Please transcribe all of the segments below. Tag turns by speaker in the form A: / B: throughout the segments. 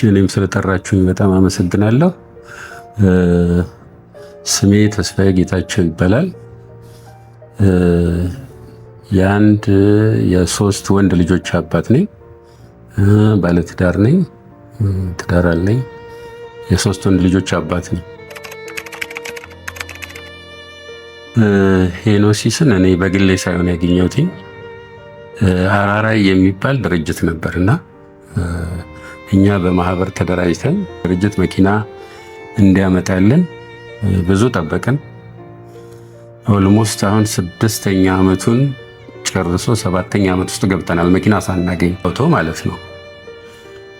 A: እኔም ስለጠራችሁኝ በጣም አመሰግናለሁ። ስሜ ተስፋዬ ጌታቸው ይባላል። የአንድ የሶስት ወንድ ልጆች አባት ነኝ። ባለትዳር ነኝ። ትዳር አለኝ። የሶስት ወንድ ልጆች አባት ነኝ። ሄኖሲስን እኔ በግሌ ሳይሆን ያገኘሁትኝ አራራይ የሚባል ድርጅት ነበርና እኛ በማህበር ተደራጅተን ድርጅት መኪና እንዲያመጣልን ብዙ ጠበቅን። Almost አሁን 6ኛ ዓመቱን ጨርሶ 7ኛ ዓመት ውስጥ ገብተናል፣ መኪና ሳናገኝ አውቶ ማለት ነው።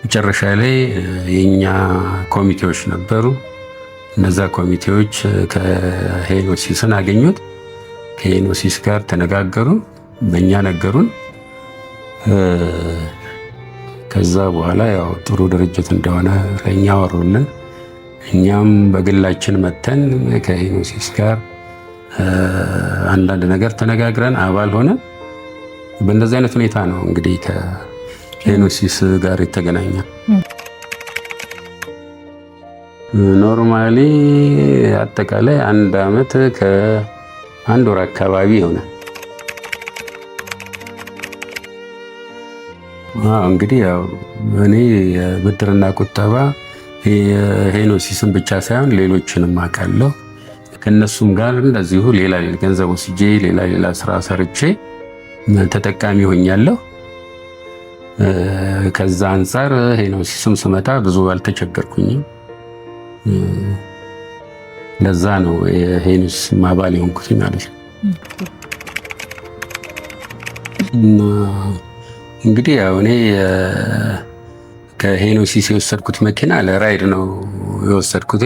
A: መጨረሻ ላይ የኛ ኮሚቴዎች ነበሩ። እነዛ ኮሚቴዎች ከሄኖሲስን አገኙት። ከሄኖሲስ ጋር ተነጋገሩ፣ በእኛ ነገሩን። ከዛ በኋላ ያው ጥሩ ድርጅት እንደሆነ ለእኛ ወሩልን። እኛም በግላችን መተን ከሄኖሲስ ጋር አንዳንድ ነገር ተነጋግረን አባል ሆነ። በእንደዚህ አይነት ሁኔታ ነው እንግዲህ ከሄኖሲስ ጋር የተገናኘ። Normally አጠቃላይ 1 ዓመት ከ1 ወር አካባቢ ሆነ። እንግዲህ ያው እኔ የብድርና ቁጠባ ሄኖሲስን ብቻ ሳይሆን ሌሎችንም አውቃለሁ። ከነሱም ጋር እንደዚሁ ሌላ ገንዘብ ወስጄ ሌላ ሌላ ስራ ሰርቼ ተጠቃሚ ሆኛለሁ። ከዛ አንፃር ሄኖሲስም ስመጣ ብዙ አልተቸገርኩኝም። ለዛ ነው የሄኖሲስ አባል የሆንኩት ማለት ነው። እንግዲህ ያው እኔ ከሄኖሲስ የወሰድኩት መኪና ለራይድ ነው የወሰድኩት።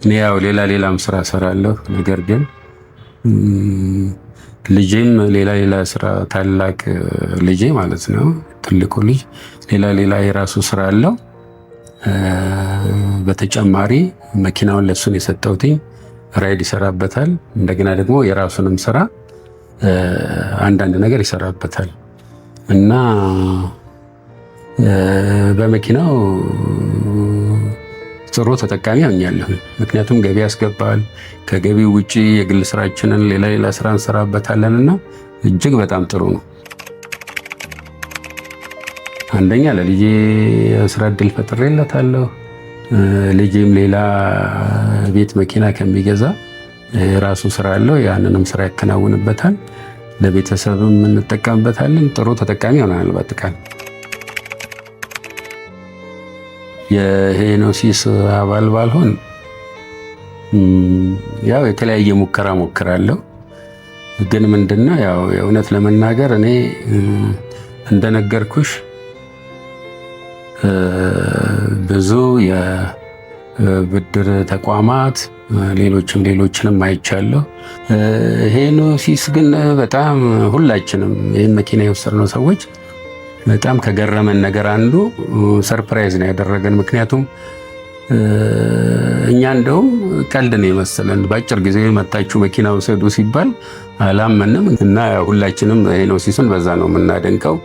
A: እኔ ያው ሌላ ሌላም ስራ ሰራለሁ። ነገር ግን ልጄም ሌላ ሌላ ስራ፣ ታላቅ ልጄ ማለት ነው፣ ትልቁ ልጅ ሌላ ሌላ የራሱ ስራ አለው። በተጨማሪ መኪናውን ለሱን የሰጠሁትኝ ራይድ ይሰራበታል። እንደገና ደግሞ የራሱንም ስራ አንዳንድ ነገር ይሰራበታል እና በመኪናው ጥሩ ተጠቃሚ ሆኛለሁ። ምክንያቱም ገቢ ያስገባል። ከገቢው ውጪ የግል ስራችንን ሌላ ሌላ ስራ እንሰራበታለን እና እጅግ በጣም ጥሩ ነው። አንደኛ ለልጄ ስራ እድል ፈጥሬለታለሁ። ልጄም ሌላ ቤት መኪና ከሚገዛ የራሱ ስራ አለው። ያንንም ስራ ያከናውንበታል። ለቤተሰብም እንጠቀምበታለን። ጥሩ ተጠቃሚ ሆነናል። በአጠቃላይ የሄኖሲስ አባል ባልሆን ያው የተለያየ ሙከራ ሞክራለሁ። ግን ምንድነው ያው የእውነት ለመናገር እኔ እንደነገርኩሽ ብዙ የብድር ተቋማት ሌሎችንም አይቻለሁ። ሄኖሲስ ግን በጣም ሁላችንም ይህን መኪና የወሰድነው ሰዎች በጣም ከገረመን ነገር አንዱ surprise ነው ያደረገን። ምክንያቱም እኛ እንደውም ቀልድ ነው የመሰለን። በአጭር ጊዜ መታችሁ መኪና ውሰዱ ሲባል አላመንም እና ሁላችንም ሄኖሲስን በዛ ነው የምናደንቀው።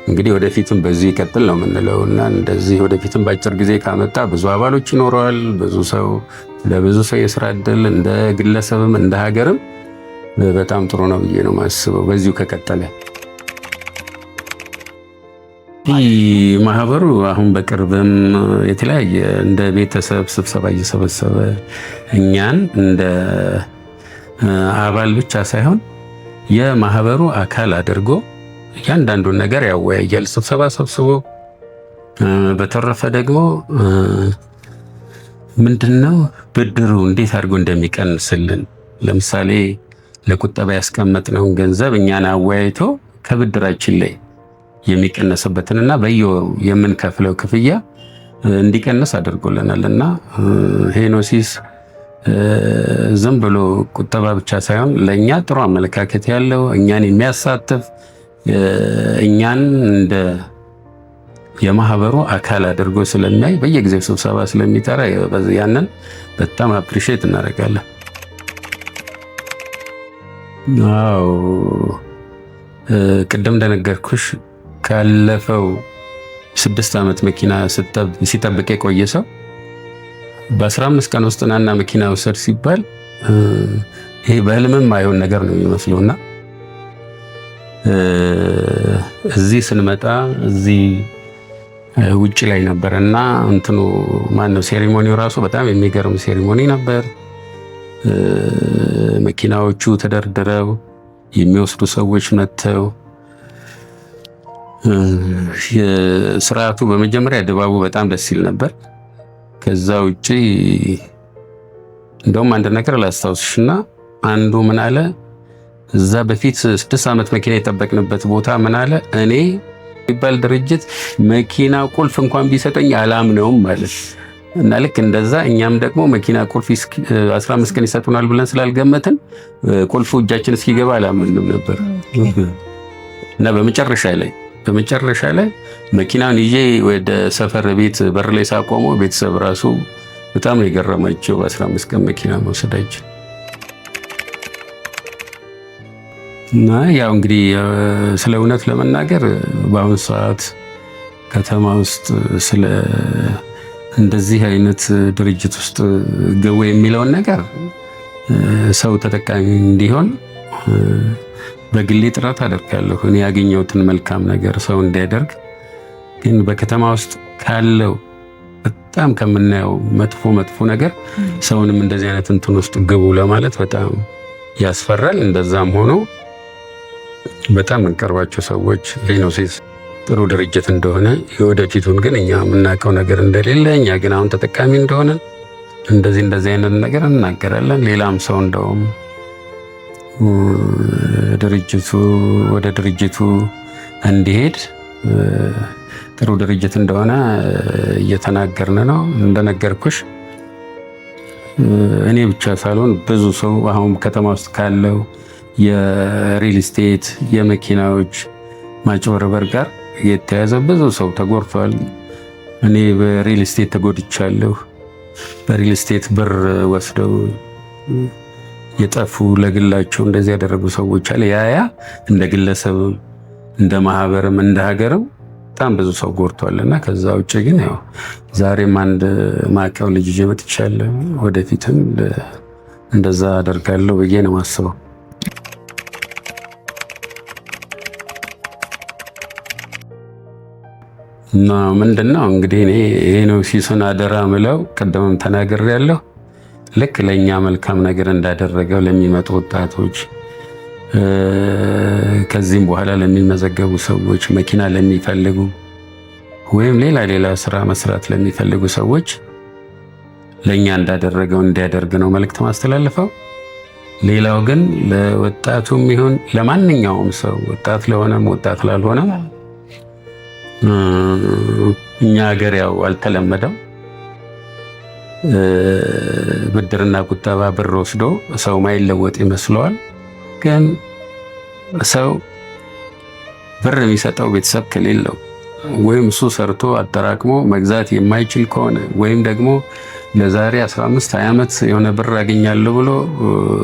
A: እንግዲህ ወደፊትም በዚህ ይቀጥል ነው የምንለው እና እንደዚህ ወደፊትም በአጭር ጊዜ ካመጣ ብዙ አባሎች ይኖረዋል። ብዙ ሰው ለብዙ ሰው የስራ እድል እንደ ግለሰብም እንደ ሀገርም በጣም ጥሩ ነው ብዬ ነው የማስበው በዚሁ ከቀጠለ። ማህበሩ አሁን በቅርብም የተለያየ እንደ ቤተሰብ ስብሰባ እየሰበሰበ እኛን እንደ አባል ብቻ ሳይሆን የማህበሩ አካል አድርጎ እያንዳንዱን ነገር ያወያያል፣ ስብሰባ ሰብስቦ። በተረፈ ደግሞ ምንድነው ብድሩ እንዴት አድርጎ እንደሚቀንስልን፣ ለምሳሌ ለቁጠባ ያስቀመጥነውን ገንዘብ እኛን አወያይቶ ከብድራችን ላይ የሚቀነስበትንና በየወሩ የምንከፍለው ክፍያ እንዲቀንስ አድርጎልናል። እና ሄኖሲስ ዝም ብሎ ቁጠባ ብቻ ሳይሆን ለእኛ ጥሩ አመለካከት ያለው፣ እኛን የሚያሳትፍ፣ እኛን እንደ የማህበሩ አካል አድርጎ ስለሚያይ፣ በየጊዜው ስብሰባ ስለሚጠራ ያንን በጣም appreciate እናደርጋለን። አዎ፣ ቅድም እንደነገርኩሽ ካለፈው 6 ዓመት መኪና ሲጠብቅ የቆየ ሰው በ15 ቀን ውስጥ ናና መኪና ውሰድ ሲባል ይሄ በህልምም አይሆን ነገር ነው የሚመስለው። እና እዚህ ስንመጣ እዚህ ውጭ ላይ ነበር እና እንትኑ ማነው ceremony ው ራሱ በጣም የሚገርም ceremony ነበር። መኪናዎቹ ተደርድረው፣ የሚወስዱ ሰዎች መጥተው፣ ስርዓቱ በመጀመሪያ ድባቡ በጣም ደስ ይል ነበር። ከዛ ውጪ እንደውም አንድ ነገር ላስታውስሽና አንዱ ምን አለ፣ እዛ በፊት 6 ዓመት መኪና የጠበቅንበት ቦታ ምን አለ፣ እኔ የሚባል ድርጅት መኪና ቁልፍ እንኳን ቢሰጠኝ አላምነውም ማለት። እና ልክ እንደዛ እኛም ደግሞ መኪና ቁልፍ 15 ቀን ይሰጡናል ብለን ስላልገመትን ቁልፉ እጃችን እስኪገባ አላምንም ነበር። እና በመጨረሻ ላይ መኪናውን ይዤ ወደ ሰፈር ቤት በር ላይ ሳቆመው ቤተሰብ ራሱ በጣም ነው የገረማቸው በ15 ቀን መኪና መውሰዳችን። እና ያው እንግዲህ ስለ እውነት ለመናገር በአሁኑ ሰዓት ከተማ ውስጥ ስለ እንደዚህ አይነት ድርጅት ውስጥ ግቡ የሚለውን ነገር ሰው ተጠቃሚ እንዲሆን በግሌ ጥረት አደርጋለሁ። እኔ ያገኘሁትን መልካም ነገር ሰው እንዲያደርግ። ግን በከተማ ውስጥ ካለው በጣም ከምናየው መጥፎ መጥፎ ነገር ሰውንም እንደዚህ አይነት እንትን ውስጥ ግቡ ለማለት በጣም ያስፈራል። እንደዛም ሆኖ በጣም የምንቀርባቸው ሰዎች ሄኖሲስ ጥሩ ድርጅት እንደሆነ፣ የወደፊቱን ግን እኛ የምናውቀው ነገር እንደሌለ፣ እኛ ግን አሁን ተጠቃሚ እንደሆነ እንደዚህ እንደዚህ አይነት ነገር እናገራለን። ሌላም ሰው እንደውም ድርጅቱ ወደ ድርጅቱ እንዲሄድ፣ ጥሩ ድርጅት እንደሆነ እየተናገርን ነው። እንደነገርኩሽ እኔ ብቻ ሳልሆን ብዙ ሰው አሁን ከተማ ውስጥ ካለው የ real estate የመኪናዎች ማጭበርበር ጋር የተያዘ ብዙ ሰው ተጎድቷል። እኔ በ real estate ተጎድቻለሁ። በ real estate ብር ወስደው የጠፉ፣ ለግላቸው እንደዚህ ያደረጉ ሰዎች አለ። ያ እንደ ግለሰብም እንደ ማህበርም እንደ ሀገርም በጣም ብዙ ሰው ጎድቷል። እና ከዛ ውጭ ግን ያው ዛሬም አንድ ማቀው ልጅ ይዤ መጥቻለሁ። ወደፊትም እንደዛ አደርጋለሁ ብዬ ነው የማስበው። እና ምንድነው እንግዲህ እኔ ሄኖሲስን አደራ ምለው ቅድምም ተናግሬያለሁ። ልክ ለእኛ መልካም ነገር እንዳደረገው ለሚመጡ ወጣቶች፣ ከዚህም በኋላ ለሚመዘገቡ ሰዎች፣ መኪና ለሚፈልጉ ወይም ሌላ ሌላ ስራ መስራት ለሚፈልጉ ሰዎች ለእኛ እንዳደረገው እንዲያደርግ ነው መልእክት ማስተላልፈው። ሌላው ግን ለወጣቱም ይሁን ለማንኛውም ሰው፣ ወጣት ለሆነም ወጣት ላልሆነም፣ እኛ ሀገር ያው አልተለመደም። ብድርና ቁጠባ ብር ወስዶ ሰው ማይለወጥ ይመስለዋል። ግን ሰው ብር የሚሰጠው ቤተሰብ ከሌለው ወይም እሱ ሰርቶ አጠራቅሞ መግዛት የማይችል ከሆነ ወይም ደግሞ ለዛሬ 15 20 ዓመት የሆነ ብር አገኛለሁ ብሎ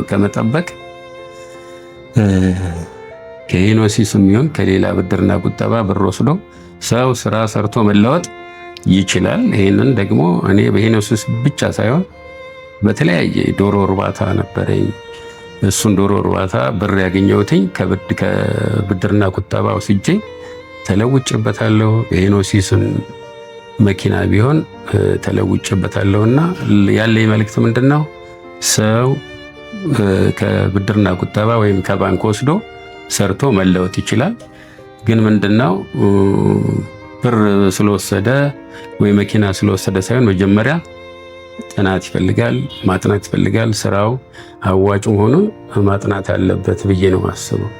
A: ከመጠበቅ ከሄኖሲስም ይሁን ከሌላ ብድርና ቁጠባ ብር ወስዶ ሰው ስራ ሰርቶ መለወጥ ይችላል። ይህንን ደግሞ እኔ በሄኖሲስ ብቻ ሳይሆን በተለያየ ዶሮ እርባታ ነበረኝ። እሱን ዶሮ እርባታ ብር ያገኘሁትኝ ከብድርና ቁጠባ ወስጄ ተለውጬበታለሁ። በሄኖሲስም መኪና ቢሆን ተለውጬበታለሁ። እና ያለኝ መልእክት ምንድን ነው? ሰው ከብድርና ቁጠባ ወይም ከባንክ ወስዶ ሰርቶ መለወጥ ይችላል። ግን ምንድነው፣ ብር ስለወሰደ ወይ መኪና ስለወሰደ ሳይሆን መጀመሪያ ጥናት ይፈልጋል፣ ማጥናት ይፈልጋል። ስራው አዋጭ መሆኑን ማጥናት አለበት ብዬ ነው የማስበው።